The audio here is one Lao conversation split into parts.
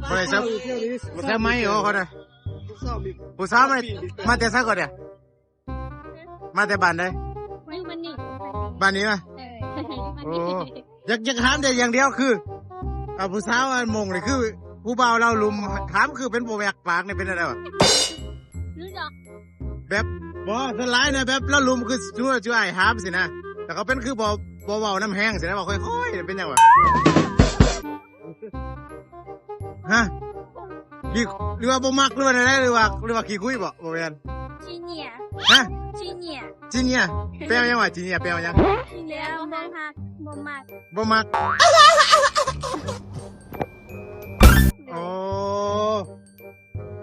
ບໍ່ໄດ້ຊະ ບໍ່ໃສ່ໄມ ໂອ້ ເຂົານະ ຜູ້ສາວມາ ມາແຕ່ໃສກ່ອນເດ? ມາແຕ່ບ້ານໃດ? ຢູ່ບ້ານນີ້ ບ້ານນີ້ມາ ເອີ ໂອ້ ຢາກ ຢາກຖາມແຕ່ຢ່າງດຽວຄື ອ່າ ຜູ້ສາວອັນມົ້ງນີ້ ຄືຜູ້ບ່າວລາວລຸມ ຖາມຄືເປັນບໍ່ແຫວກປາກນີ້ ເປັນແນວໃດວະ? ແບບ ບໍ່ ສ່ວນຫຼາຍນະ ແບບລາວລຸມ ຄື ຄື ຄືອ້າຍຖາມຊີ້ນະ ແຕ່ເຂົາເປັນຄືບໍ່ ບໍ່ເວົ້ານຳແຮງຊີ້ນະ ເວົ້າຄ່ອຍໆ ເປັນຫຍັງວະ? ຮະ? ຂີ້ ຫຼືວ່າບໍ່ມັກ ຫຼືວ່າແນວໃດ? ຫຼືວ່າ ຫຼືວ່າຂີ້ຄຸຍບໍ? ບໍ່ແມ່ນ ຂີ້ເຫຍື້ອຍ ຮະ? ຂີ້ເຫຍື້ອຍ ຂີ້ເຫຍື້ອຍ ແປວ່າຫຍັງວະ? ຂີ້ເຫຍື້ອຍແປວ່າຫຍັງ? ຂີ້ເຫຍື້ອຍ ບໍ່ຮັກ ບໍ່ມັກ ບໍ່ມັກ ໂອ້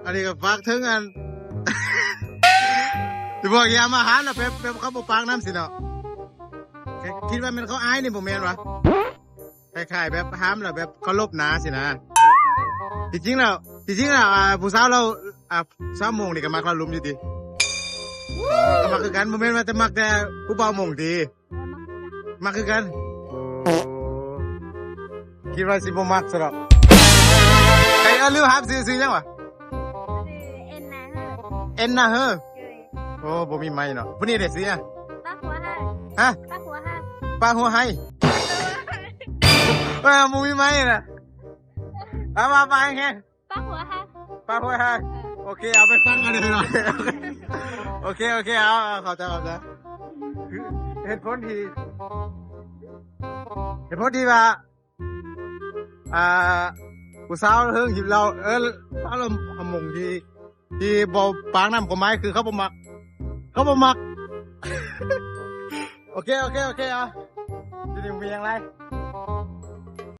ອັນນີ້ກໍຝາກເຖິງອັນ ທີ່ພວກຢ່າມາຫາລະແບບ ແບບເຂົາບໍ່ປາກນຳຊີ້ເນາະ ຄິດວ່າແມ່ນເຂົາອາຍນີ້ ບໍ່ແມ່ນຫວາ? ຄ້າຍໆແບບຫ້າມແລ້ວແບບເຄົາລົບໜາຊີ້ນະ ທີ່ຈິງແລ້ວ ທີ່ຈິງແລ້ວ ອ່າ ຜູ້ສາວລາວ ອ່າ ສາວມົ້ງນີ້ກໍມັກລາວລຸມຢູ່ຕິ? ກໍມັກຄືກັນ ບໍ່ແມ່ນວ່າຈະມັກແຕ່ຜູ້ບ່າວມົ້ງຕິ? ມັກຄືກັນ ໂອ້ ຄິດວ່າຊິບໍ່ມັກຊະດອກ ໄປ ເອີ ລືມຖາມຊື່ ຊື່ຫຍັງຫວາ? ຊື່ເອັນນາເຮີ ເອັນນາເຮີ ໂອ້ ບໍ່ມີໄມເນາະ ຜູ້ນີ້ເດ ຊື່ຫຍັງ? ປາຫົວໄຮ ຮະ? ປາຫົວໄຮ ປາຫົວໄຮ ເອີ ບໍ່ມີໄມນະ ເອົາ ວ່າໄປແຮງ ປາຫົວໄຮ ປາຫົວໄຮ ເອີ ໂອເຄ ເອົາໄປຟັງກັນເລີຍເນາະ ໂອເຄ ໂອເຄ ເອົາ ເອົາ ເຂົ້າໃຈ ເຂົ້າໃຈ ຄືເຫດຜົນທີ່ ເຫດຜົນທີ່ວ່າ ອ່າ ຜູ້ສາວເຮີງຫິວເຫຼົ້າ ເອີ ສາວລາວມົ້ງທີ່ ທີ່ບໍ່ປາກນຳ ຄວາມໝາຍຄືເຂົາບໍ່ມັກ ເຂົາບໍ່ມັກ ໂອເຄ ໂອເຄ ໂອເຄ ເອົາ ຢູ່ນີ້ບໍ່ມີຫຍັງຫຼາຍ.